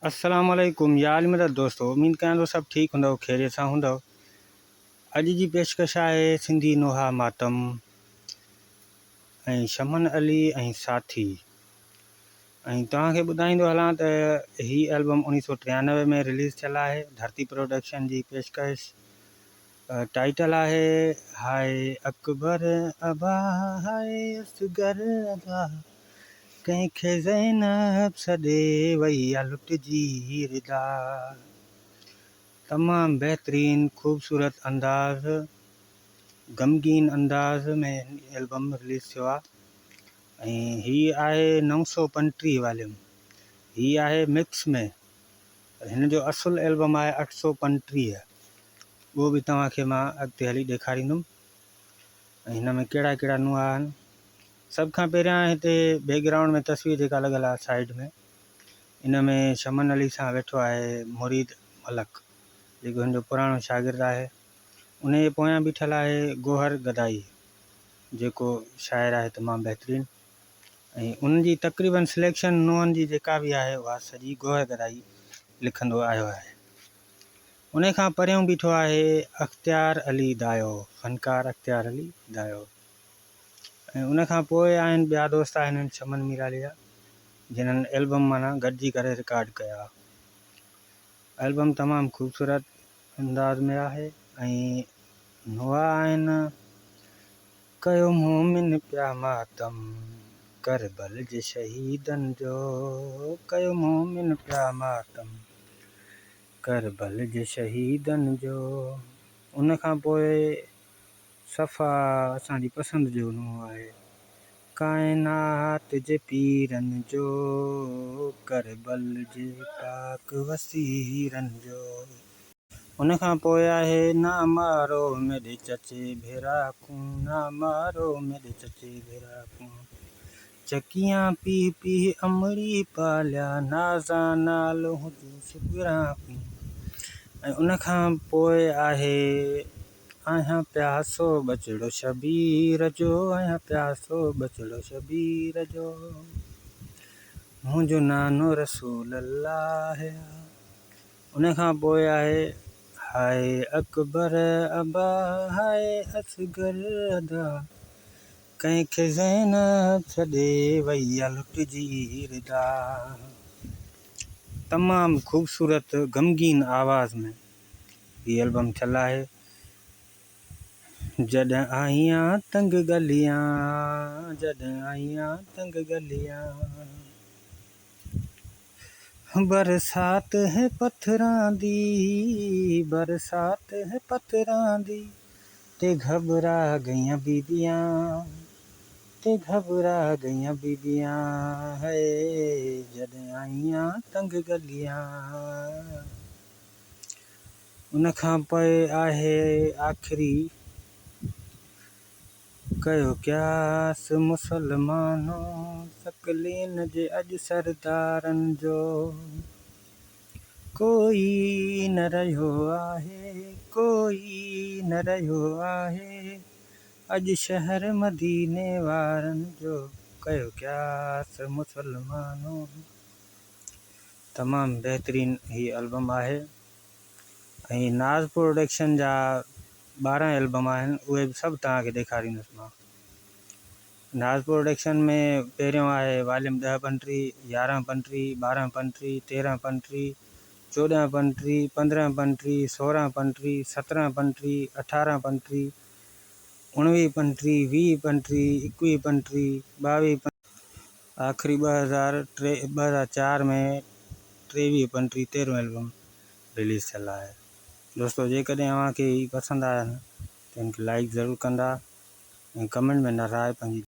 السلام عليڪم يا علي مدد دوستو اميد ڪيان ٿو سڀ ٺيڪ هوندؤ خيريت سان هوندؤ اڄ جي پيشڪش آهي سنڌي نوحا ماتم ۽ شمن علي ۽ ساٿي ۽ توهان کي ٻڌائيندو هلان ته هي البم اوڻيهه سو ٽيانوي ۾ رليز ٿيل آهي ڌرتي پروڊڪشن جي پيشڪش ٽائيٽل آهي هاء اڪبر ابا هاء اصغر ادا ڪنهن کي زينب سڏي وئي آ لٽجي ردا. تمام بهترين خوبصورت انداز غمگين انداز ۾ البم رليز ٿيو آ ۽ هي آهي 935 واليوم هي آهي مڪس ۾ پر هن جو اصل البم آهي 835 اهو به توهان کي مان اڳتي هلي ڏيکاريندم ۽ هن ۾ ڪهڙا ڪهڙا نوحا آهن. سڀ کان پهريان هتي بيڪ گرائونڊ ۾ تصوير جيڪا لڳل آهي سائيڊ ۾ ان ۾ شمن علي سان ويٺو آهي مريد ملڪ جيڪو هن جو پراڻو شاگرد آهي ان جي پويان بيٺل آهي گوهر گدائي جيڪو شاعر آهي تمام بهترين ۽ ان جي تقريبن سليڪشن نوحن جي جيڪا به آهي اها سڄي گوهر گدائي لکندو آيو آهي. ان کان پريون بيٺو آهي اختيار علي دايو فنڪار اختيار علي دايو. ۽ ان کان پوء آهن ٻيا دوست آهن شمن ميرالي جا جنھن البم معنيٰ گڏجي ڪري رڪارڊ ڪيا. البم تمام خوبصورت انداز ۾ آهي ۽ نوحا آهن ڪيو مومن پيا ماتم ڪربل جي شهيدن جو ڪيو مومن پيا ماتم ڪربل جي شهيدن جو ان کان پوء صفا اسان جي پسند جو نوح آهي. ڪائنات جي پيرن جو، ڪربل جي پاڪ وسيرن جو. ان کان پوء آهي نا مارو ميڏي چچي ڀيرا ڪون، نا مارو ميڏي چچي ڀيرا ڪون. چڪيان پيهه پيهه امڙي پاليا، نازان نال هجون شڪران ڪون. ۽ ان کان پوء آهي. آهيان پياسو ٻچڙو شبير جو آهيان پياسو ٻچڙو شبير جو منهنجو نانو رسول الله آ. ان کان پوء آهي هاء اڪبر ابا هاء اصغر ادا ڪنهن کي زينب ڇڏي وئي آ لٽجي ردا. تمام خوبصورت غمگين آواز ۾ هي البم ٿيل آهي. جڏهن آئيان تنگ ڳليان جڏهن آئيان تنگ ڳليان برسات هي پٿران the برسات هي پٿران the تي گهٻرا گئيان بيبيان تي گهٻرا گئيان بيبيان هي جڏهن آئيان تنگ ڳليان. ان کان پوء آهي آخري ڪيو قياس مسلمانو ثقلين جي اڄ سردارن جو ڪوئي نه رهيو آهي ڪوئي نه رهيو آهي اڄ شهر مديني وارن جو ڪيو قياس مسلمانو. تمام بهترين هي البم آهي ۽ ناز پروڊڪشن جا 12 البم آهن اهي به سڀ توهان کي ڏيکاريندس مان. ناز پروڊڪشن ۾ پهريون آهي واليم 10 35، 11 35، 12 35، 13 35، 14 35، 15 35، 16 35، 17 35، 18 35، 19 35، 20 35، 21 35، 22 آخري 2003 2004 ۾ ٽيويهه پنٽيهه تيرهون البم رليز ٿيل آهي دوستو جيڪڏهن اوهان کي هي پسند آيا ته هن کي لائيڪ ضرور ڪندا ۽ ڪمينٽ ۾ راء پنهنجي.